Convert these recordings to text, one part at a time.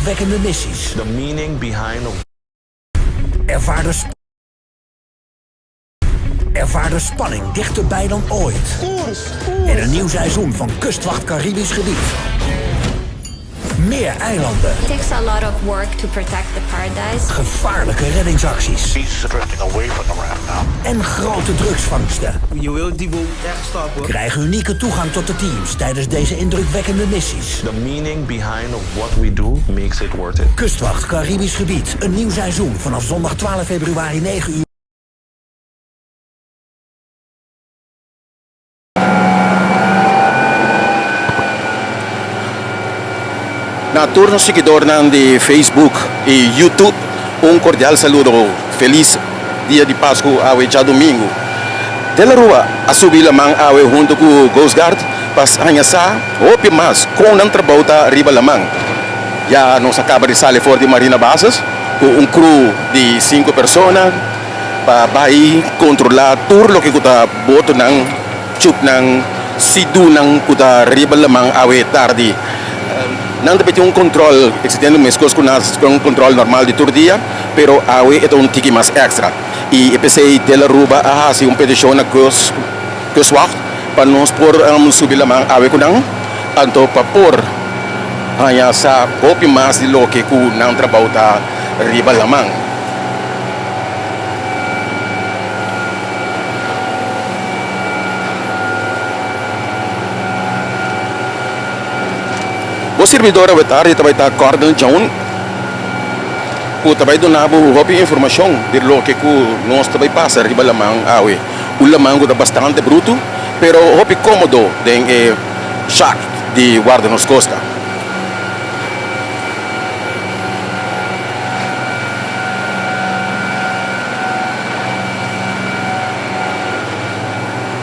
Indrukwekkende missies. The meaning behind of. Ervaar de Ervaar de spanning dichterbij dan ooit. In een nieuw seizoen van Kustwacht Caribisch Gebied. Meer eilanden. It takes a lot of work to protect the paradise. Gevaarlijke reddingsacties. He's drifting away from the raft now. En grote drugsvangsten. Je wilt die boel echt stoppen. Krijg unieke toegang tot de teams tijdens deze indrukwekkende missies. The meaning behind of what we do makes it worth it. Kustwacht Caribisch Gebied. Een nieuw seizoen vanaf zondag 12 februari 9 uur. Na tur nos siguidornan di Facebook y YouTube un cordial saludo. Feliz dia di Pascu awe djadomingo. De la Rua a subi laman awe hunto cu Coast Guard pa haña sa hopi mas con nan trabou ta riba laman. Ya nos a caba di sali for di Marina Bases cu un crew di cinco persona pa bay controla tur loke cu ta botonan, chupnan, sidunan cu ta riba laman awe tardi. Nan ta pidi un control existente mescos cu nan un control normal di tur dia, pero awe e ta un tiki mas extra. Y e p'esey Del Aruba a haci un peticion na Kustwacht pa nos por subi laman awe cu nan, anto pa por haña sa hopi mas di loke cu nan trabou ta riba laman. Bo sirbidor awe tardi ta bai ta Gordon Jones ku ta bai duna bo hopi informashon di loke ku nos ta bai pasa riba laman awe. Un laman ku ta bastante brutu pero hopi kómodo den e shak di Guarda Nos Costa.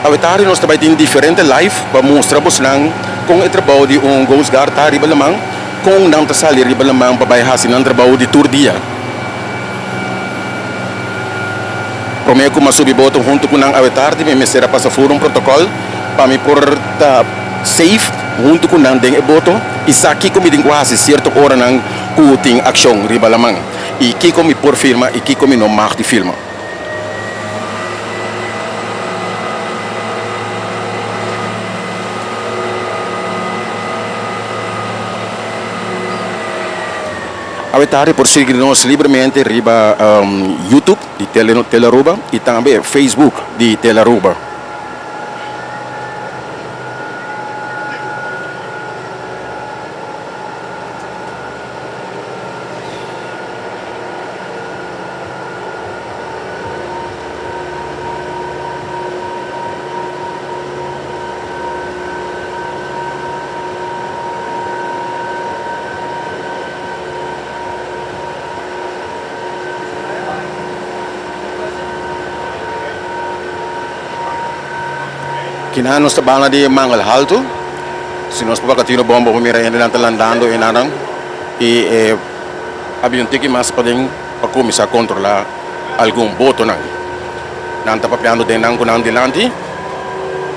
Awe tardi nos ta bai tin diferente live pa mustra bosnan kon e trabou di un Ghost Guard ta riba laman, kon nan ta sali riba laman pa bai hasi nan trabou di tur dia. Prome ku mi a subi boto huntu ku nan awe tardi mi mester a pasa fur un protokòl pa mi por ta safe huntu ku nan den e boto i sa kiko mi tin ku hasi sierto oranan ku tin akshon riba laman i kiko mi por filma i kiko mi no mag di filma. Awe tardi por sigui nos libremente riba YouTube di Telearuba y tambe Facebook di Telearuba. Kinan nos ta banda di Mangel Halto. Si nos por baka tiro bombo por mira hendenan ta landando enanan y e habia un tiki mas paden pa kuminsá kontrolá algun botonan. Nan ta papiando den nan ku nan dilanti.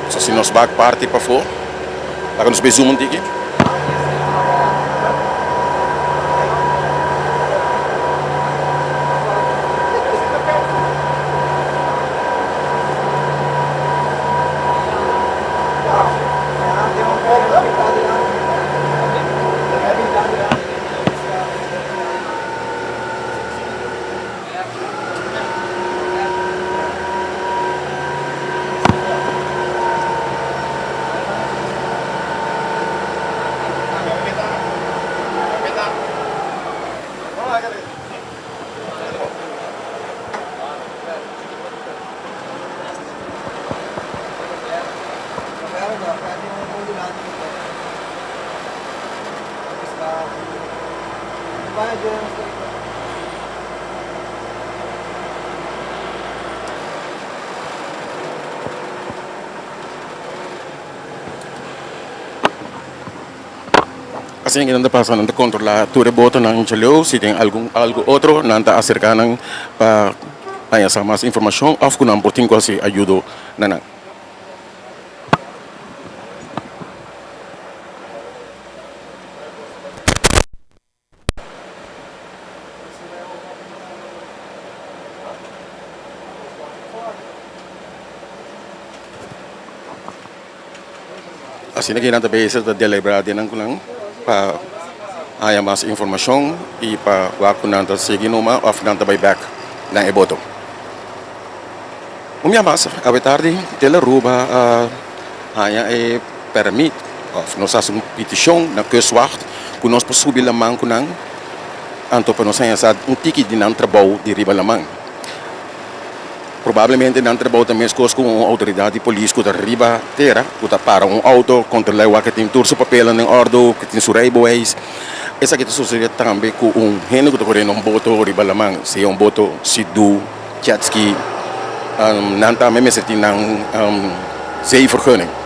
So si nos bak parti pafó, laga nos bai zoom un tiki. Asina ke nan ta pasa nan ta kontrolá tur e botonan djaleu si tin algun algu otro nan ta aserká nan pa haña sa mas informashon òf ku nan por tin ku hasi ayudo na nan. Asina ki nan ta bezig ta deliberá den nan ku nan pa haña mas informashon i pa wak ku nan ta sigui numa òf nan ta bai bèk na e boto. Un bia mas, awe tardi Tele Aruba a haña e pèrmit òf nos hasi un petishon na Kustwacht ku nos por subi laman ku nan anto pa nos haña sa un tiki di nan trabou di riba laman. Probablemente nan trabou ta meskos ku un outoridat di polis ku ta riba tera, ku ta para un outo, kontrolá wak ke tin tur su papelnan den òrdu, ke tin su rijbewijs. Esaki ta sosodé tambe ku un hende ku ta kore na un boto riba laman, sea un boto sidú, jetski, nan tambe mester tin nan zeevergunning.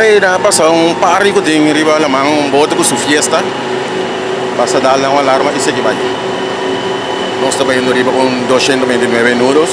Esei ta pasa un party ku tin riba laman, un bote ku su fiesta. Pasa dal nan un alarma i sigui bai. Nos ta bayendo riba un 229 nudos.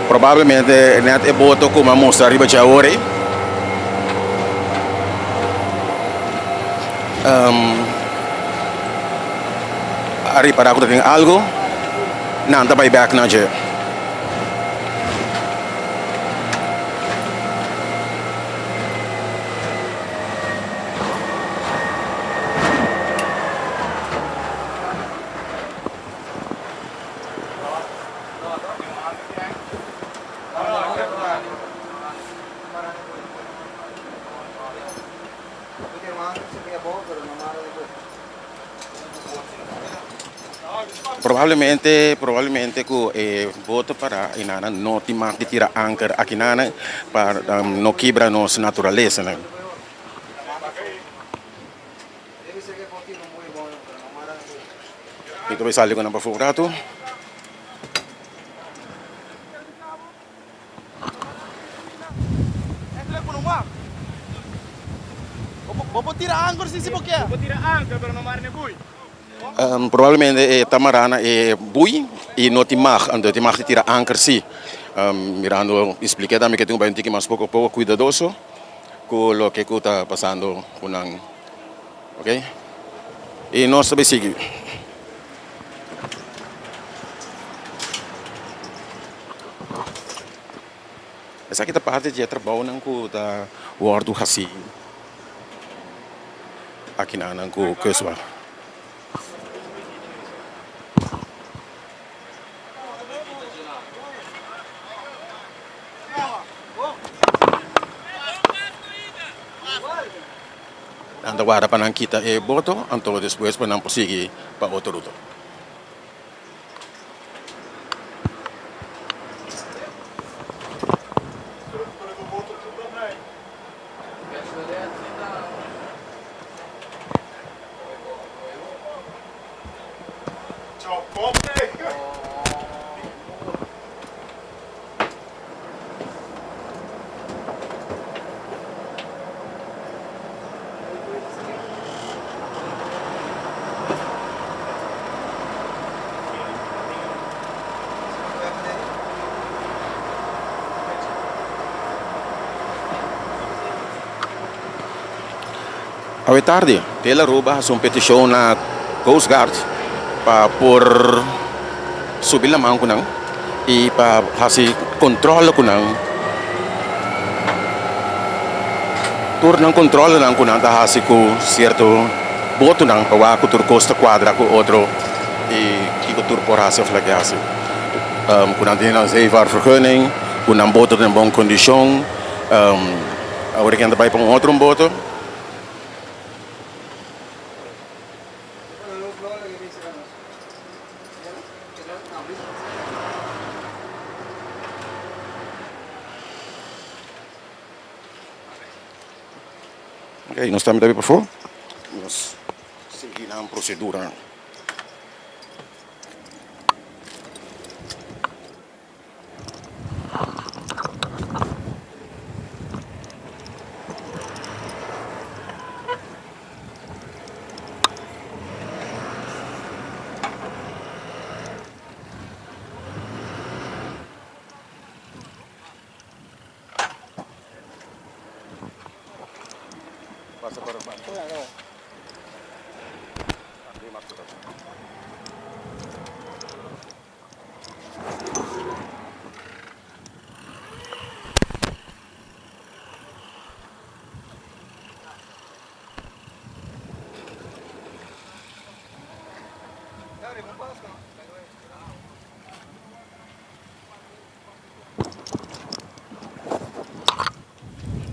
Probablemente net e boto ku mi a mustra riba dje awor ei. A ripará ku ta tin algu, nan ta bai bèk na dje. Probablemente, probablemente ku e boto para inana no tin mag di tira anker akinana pa no kibra nos naturalesa. ta bai sali ku nan pafó un ratu. Probablemente e ta mará na e bui i no tin mag, anto e tin mag di tira anker sí. Mirando i spliké tambe ke tin ku bai un tiki mas poko poko kuidadoso ku loke ku ta pasando ku nan. Ok, i nos ta bai sigui. Esaki ta parti di e trabounan ku ta wòrdu hasí akinanan ku Kustwacht. Nan ta warda pa nan kita e boto, anto despues pa nan por sigui pa otro ruta. Awe tardi, Tele Aruba hasi un petishon na Coast Guard pa por subi laman ku nan i pa hasi kontrole ku nan. Tur nan kontrolenan ku nan ta hasi ku sierto botonan pa wak ku tur kos ta kuadra ku otro i kiko tur por hasi òf lake hasi. Ku nan tin nan zeevaartvergunning, ku nan boto ta den bon kondishon. Awor e kende bai pa un otro boto. Ok, nos tambe ta bai pafó. Nos sigui nan prosedura.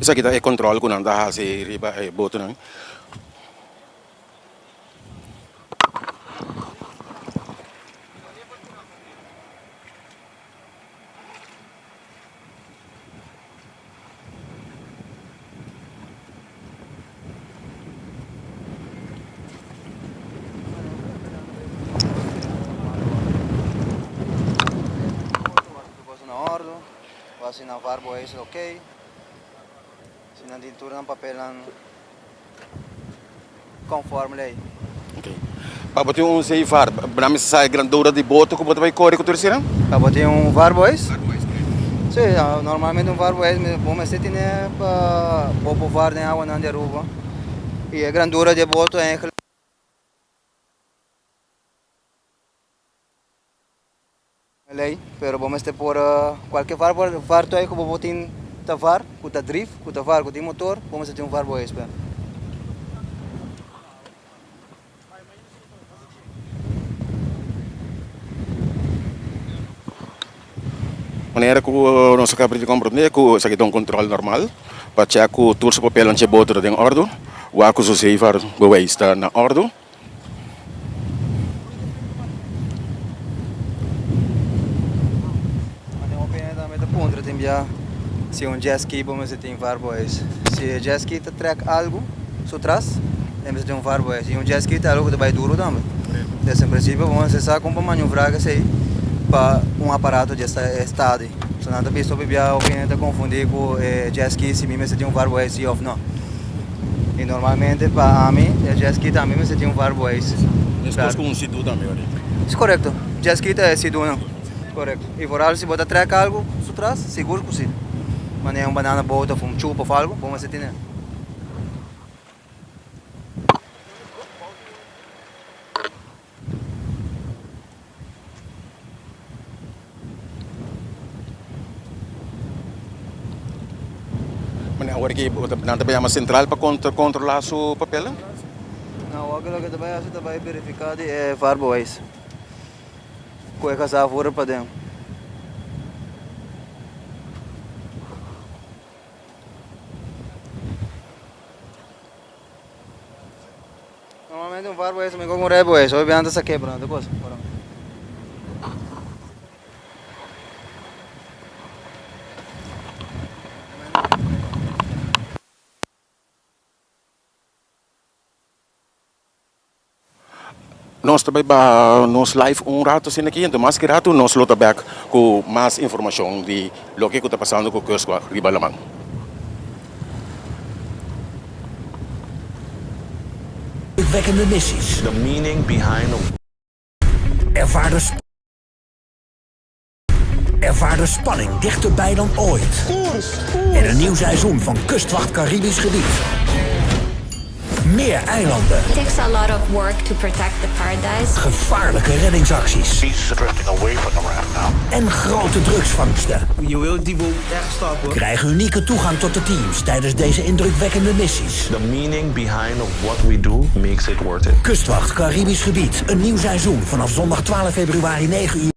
Esaki ta e control cu nan ta haci riba e botonan. Si nan tin tur nan papelnan conform ley. Ok. Pa bo tin un zeevaart, bo mester sa e grandura di boto ku bo ta bai kore ku tur eseinan? Pa bo tin un vaarboes? Si, normalmente un vaarboes bo mester tene pa bo por vaar den awanan di Aruba. I e grandura di e boto eigenlijk. Ley, pero bo mester por cualke var vaartuig cu bo por tin ta var, cu ta drief, cu ta var cu tin motor, bo mester tin un vaarboes pe. Manera cu nos a caba di comprende cu esaki ta un control normal pa check cu tur su papelnan dje boto ta den ordo, wak cu su zeevaartbewijs ta na ordo. Mane hopi hende tambe ta puntra tin bia si un jet ski bo mester tin vaarboes. Si e jet ski ta trek algu su tras e mester tin un vaarboes. I un jet ski ta algu ku ta bai duru tambe. Desde en prinsipio bo mester sa kon pa maniobrá esei pa un aparato di estado. So nan ta bisa hopi bia hopi hende ta konfundí ku e jet ski si mi mester tin un vaarbewijs si òf no. I normalmente pa ami e jet ski tambe mester tin un vaarbewijs. Meskos ku un sidu tambe ora. Si korekto. Jet ski ta e sidunan. Korekto. I vooral si bo ta trèk algu su tras, sigur ku si. Manera un banana boat òf un chup òf algu, bo mester tene. Mane awor ki nan ta yama sentral pa kontrola su papelnan? No, awor ki loke ta bai hasi ta bai verifica di e vaarbewijs ku e kasa afura paden. Normalmente un vaarbewijs mi con un rijbewijs, hopi antes a kebra, no cosa. Nos ta bai baha nos live un rato asina aki, enton mas ki rato nos lo ta bek ku mas informashon di loke ku ta pasando ku Kustwacht riba laman. Indrukwekkende missies. The meaning behind the. Ervaar de Ervaar de spanning dichterbij dan ooit. En een nieuw seizoen van Kustwacht Caribisch Gebied. Meer eilanden. It takes a lot of work to protect the paradise. Gevaarlijke reddingsacties. He's drifting away from the raft now. En grote drugsvangsten. Je wilt die boot echt stoppen. Krijg unieke toegang tot de teams tijdens deze indrukwekkende missies. The meaning behind what we do makes it worth it. Kustwacht Caribisch Gebied. Een nieuw seizoen vanaf zondag 12 februari 9 uur.